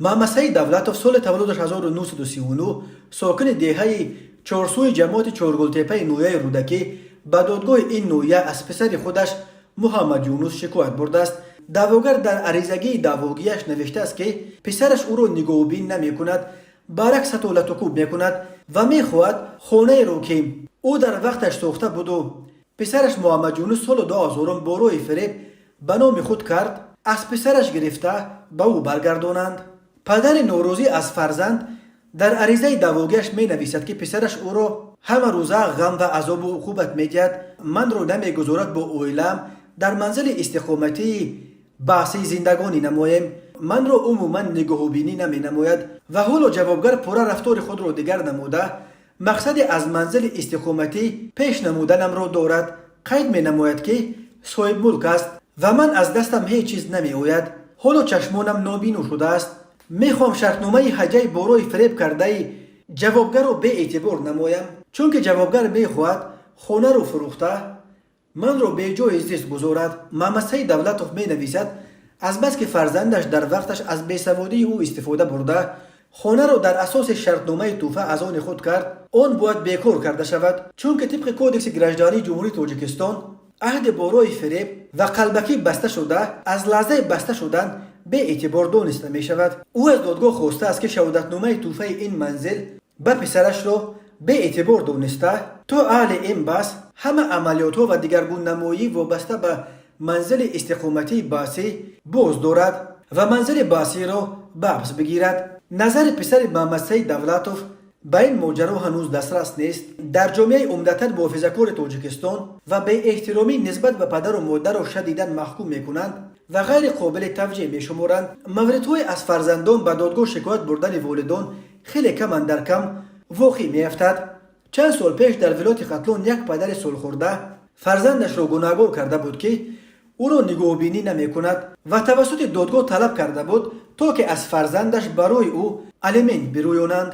Мамасаид Давлатов, соли таваллудаш 1939, сокини деҳаи Чорсӯи ҷамоати Чоргултепаи ноҳияи Рӯдакӣ, ба додгоҳи ин ноҳия аз писари худаш Муҳаммад Юнус шикоят бурдааст. Даъвогар дар аризагии даъвогиаш навиштааст, ки писараш ӯро нигоҳубин намекунад, баръакс, ҳатто латукӯб мекунад ва мехоҳад хонаеро, ки ӯ дар вақташ сохта буду писараш Муҳаммад Юнус соли 2000 бо роҳи фиреб ба номи худ кард, аз писараш гирифта ба ӯ баргардонанд. Падари норозӣ аз фарзанд дар аризаи даъвогиаш менависад, ки писараш ӯро ҳама рӯза ғам ва азобу уқубат медиҳад, манро намегузорад бо оилаам дар манзили истиқоматии баҳсӣ зиндагонӣ намоем, манро умуман нигоҳубинӣ наменамояд. Ва ҳоло ҷавобгар пурра рафтори худро дигар намуда, мақсади аз манзили истиқоматӣ пеш намуданамро дорад. Қайд менамояд, ки соҳибмулк аст ва ман аз дастам ҳеҷ чиз намеояд. Ҳоло чашмонам нобино шудааст. Мехоҳам шартномаи ҳаҷаи бо роҳи фиреб кардаи ҷавобгарро беэътибор намоям, чунки ҷавобгар мехоҳад хонаро фурӯхта, манро беҷои зист гузорад. Мамасаид Давлатов менависад, азбаски фарзандаш дар вақташ аз бесаводии ӯ истифода бурда, хонаро дар асоси шартномаи тӯҳфа аз они худ кард, он бояд бекор карда шавад, чунки тибқи Кодекси граждании Ҷумҳурии Тоҷикистон аҳди бо роҳи фиреб ва қалбакӣ баста шуда аз лаҳзаи баста шудан беэътибор дониста мешавад. Ӯ аз додгоҳ хостааст, ки шаҳодатномаи тӯҳфаи ин манзил ба писарашро беэътибор дониста, то аҳли ин баҳс ҳама амалиётҳо ва дигаргуннамоӣ вобаста ба манзили истиқоматии баҳсӣ боз дорад ва манзили баҳсиро ба абс бигирад. Назари писари Мамадсаид Давлатов ба ин моҷаро ҳанӯз дастрас нест. Дар ҷомеаи умдатан муҳофизакори Тоҷикистон ва беэҳтиромӣ нисбат ба падару модарро шадидан маҳкум мекунанд ва ғайри қобили тавҷеҳ мешуморанд. Мавридҳои аз фарзандон ба додгоҳ шикоят бурдани волидон хеле кам андар кам воқеъ меафтад. Чанд сол пеш дар вилояти Хатлон як падари солхӯрда фарзандашро гунаҳгор карда буд, ки ӯро нигоҳубинӣ намекунад, ва тавассути додгоҳ талаб карда буд, то ки аз фарзандаш барои ӯ алимент бирӯёнанд.